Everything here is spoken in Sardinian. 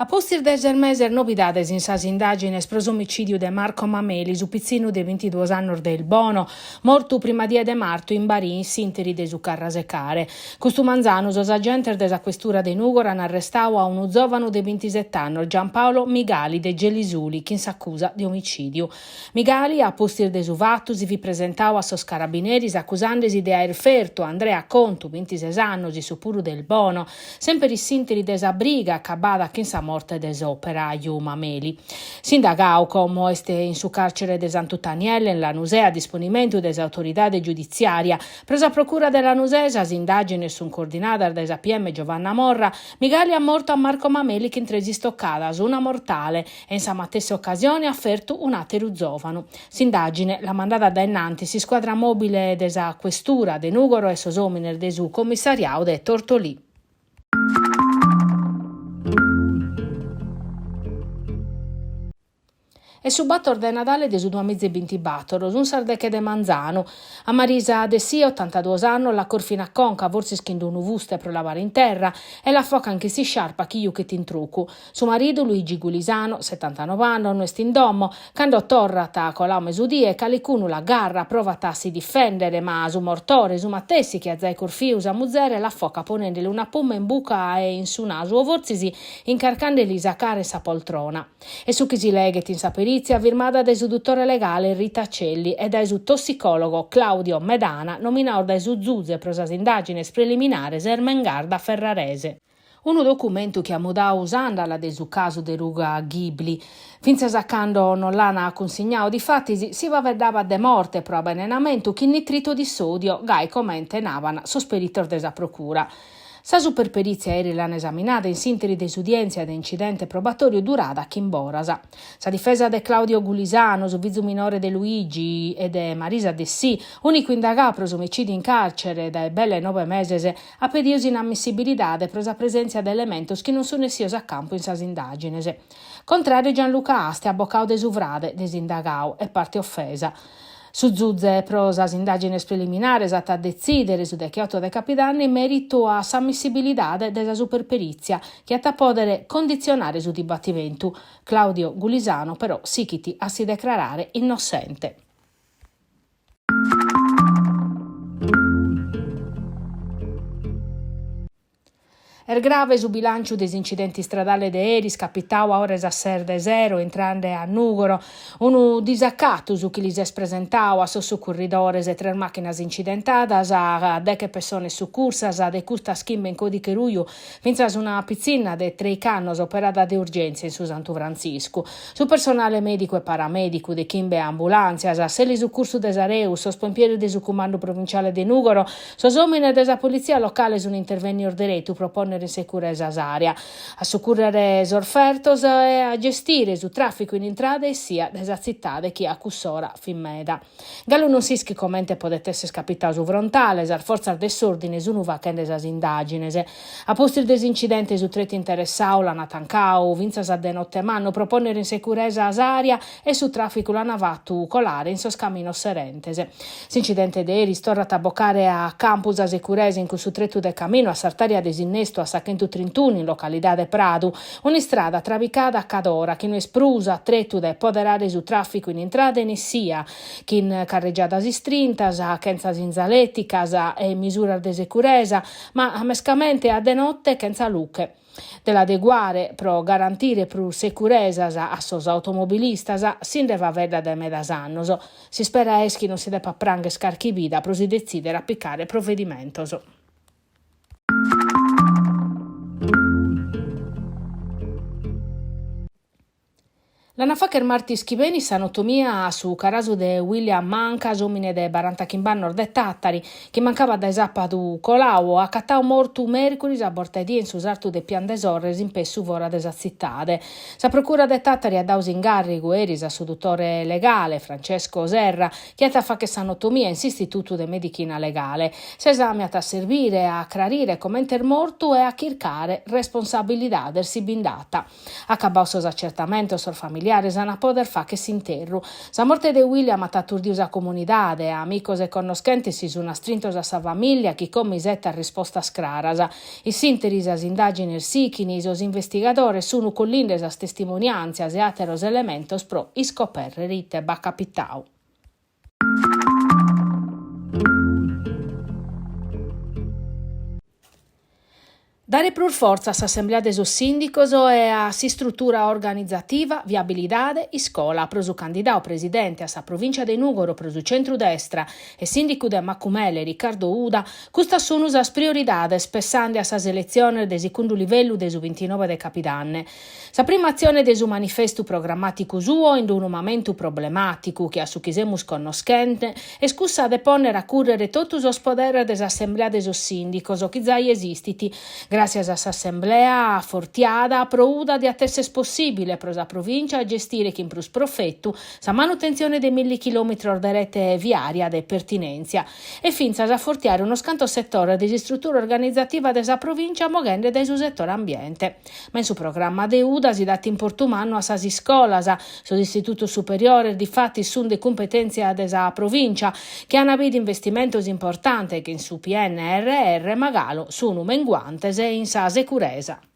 A pustis de ses meses novidades in sas indàgines pro s'omicìdiu de Marco Mameli, su pitzinnu de bintiduos annos de Ilbono, mortu prima die de martu in Barì in s'ìnteri de su Carrasecare. Custu manzanu sos agentes de sa Questura de Nùgoro an arrestadu a unu zòvanu de bintisete annos, Giampaolo Migali de Gelisuli, chin s'acusa de omicìdiu. Migali, a pustis de su fatu, si fit presentadu a sos carabineris acusandesi de aer fertu a Andrea Contu, bintises annos, issu puru de Ilbono, semper in s'ìnteri de sa briga acabada chin sa morte de s'operaju Mameli. S'indagadu como est in su càrcere de Santu Tanielle in Lanusè a disponimentu de s'autoridade giuditziària. Pro sa Procura de Lanusè sas indàgines sunt coordinadas dae sa PM Giovanna Morra. Migali at mortu a Marco Mameli chin tres istocadas, una mortale, e in sa matessi ocasione at fertu un'àteru zòvanu. S'indàgine l'at mandada a dae innantis s'iscuadra mòbile de sa Questura de Nùgoro e sos òmines de su commissariadu de Tortolì. Est su bator de Nadale de su duamiza e bintibator, sunt sas deche de manzanu. A Marisa Dessì, otantaduos annos, la corfin a conca, fortzis chin d'unu fuste pro labare in terra, e l'afocan chin s'isciarpa chi juchet in trucu. Su maridu, Luigi Gulisano, setantanove annos, no est in domo. Cando torrat, coladu mesudie, calicunu l'aggarrat, provat a si difèndere, ma su mortore, su matessi chi at zai corfiu sa muzere, l'afocat ponendeli una puma in buca e in su nasu o fortzis incarcandeli sa cara in sa poltrona. Est su chi si leghet in sa perìtzia firmada dae su dutore legale Rita Celli e dae su tossicòlogo Claudio Medana, nominados dae su zuze pro sas indàgines preliminares Ermengarda Ferrarese. Unu documentu chi at mudadu s'àndala de su casu de Ruga Ghibli. Fintzas a cando non l'ant cunsignadu, difatis, si faeddabat de morte pro abenenamentu chin nitrito di sodio, gai comente naban sos peritos de sa procura. Sa superperìtzia eris l'an esaminada in s'ìnteri de s'udièntzia de incidente probatòriu durada chimb'oras. Sa difesa de Claudio Gulisano, su fizu minore de Luigi e de Marisa Dessì, ùnicu indagadu pro s'omicìdiu in càrcere dae belle nobe meses, at pedidu s'inammissibilidade pro sa presèntzia de elementos chi non sunt essidos a campu in sas indàgines. Contràriu Gianluca Aste, abocadu de su frade de s'indagadu e parte ofesa. Su zuze pro sas indàgines preliminares at a detzìdere su decheoto de capidanni in mèritu a s'ammissibilidade de sa superperìtzia, chi at a pòdere conditzionare su dibatimentu. Claudio Gulisano però sighit a si decrarare innossente. Est grave su bilànciu de s'incidente istradale de eris capitadu a ora 'e sas ses de sero intrende a Nùgoro. Unu disacatu su chi lis est presentadu a sos sucurridores, tres màchinas incidentadas, deche pessones sucursas, de custas chimbe in còdighe ruju, fintzas una pitzinna de treich'annos operada de urgèntzia in su Santu Frantziscu. Su personale mèdicu e paramèdicu de chimbe ambulàntzias, s'elisucursu de s'Areu, sos pompieris de su Cumandu Provinciale de Nùgoro, Sos òmines de sa politzia locale sunt intervènnios deretu pro pònnere in securesa s'àrea, a sucùrrere sos fertos e a gestire su tràficu in intrada e essia dae sa tzitade chi a cuss'ora fit meda. Galu non s'ischit comente podet èssere capitadu su frontale, sas fortzas de s'òrdine sunt faghende sas indàgines. A pustis de s'incidente su tretu interessadu l'ant tancadu fintzas a de note mannu pro pònnere in securesa s'àrea e su tràficu l'ant fatu colare in sos caminos serentes. S'incidente de eris torrat a bocare a campu sa securesa in cussu tretu de caminu a s'artària de s'innestu a sa chentutrintunu in localidade Pradu, un'istrada trabicada a cadora chi no est prus a tretu de poderare su tràficu in intrada e in essia, chin carregiadas istrintas, chentza sinzalèticas e misuras de securesa, ma mescamente a de note chentza luche. De l'adeguare pro garantire prus securesas a sos automobilistas si nde faeddat dae medas annos. S'ispera est chi non si depat prangher carchi vida pro si detzìdere a picare provedimentos. L'an a fagher martis chi benit sa notomia a su carasu de William Manca, s'òmine de barantachimb'annos de Tàtari, chi mancabat dae sàpadu coladu, acatadu mortu mèrcuris a borta 'e die in su sartu de Pian de Sorres in pessu fora de sa tzitade. Sa Procura de Tàtari at dadu s'ingàrrigu eris a su dutore legale, Francesco Serra, chi at a fagher sa notomia in s'Istitutu de Medichina Legale. S'esame at a servire a acrarire comente est mortu e a chircare responsabilidades si bi nd'at. Acabados sos acertamentos, sos familiares. familiares an a poder fagher s'interru. Sa morte de William at aturdiu sa comunidade, amicos e connoschentes si sun astrintos a sa famìllia chi como isetat rispostas craras. In s'ìnteri sas indàgines sichin, sos investigadores sun collinde sas testimoniàntzias e àteros elementos pro iscopèrrere ite b'at capitau. Dare prus fortza a s'Assemblea de sos Sìndicos e a s'istrutura organizativa Viabilidade Iscola pro su candidadu presidente a sa Provìncia de Nùgoro pro su centru-destra e sìndicu de Macumele Riccardo Uda, custas sunu sas prioridades pessande a sas eletziones de segundu livellu de su bintinoe de capidanne. Sa prima atzione de su manifestu programmàticu suo, in unu mamentu problemàticu che a su chi semus connoschende, est cussa de pònnere a cùrrere totu sos poderes de s'Assemblea de sos Sìndicos, chi zai esistit. Gràtzias a s'Assemblea afortiada, pro Uda diat èssere possìbile pro sa Provìncia a gestire chin prus profetu sa manutentzione de milli chilòmetros de rete viària de pertinèntzia e fintzas afortiare unos cantos setores de s'istrutura organizativa de sa Provìncia moghende dae su setore ambiente. Ma in su programma de Uda si dat importu mannu a sas iscolas, sos istitutos superiores difatis sunt de cumpetèntzia de sa Provìncia, chi an bidu investimentos importantes che in su PNRR ma galu sun menguantes in sa securesa.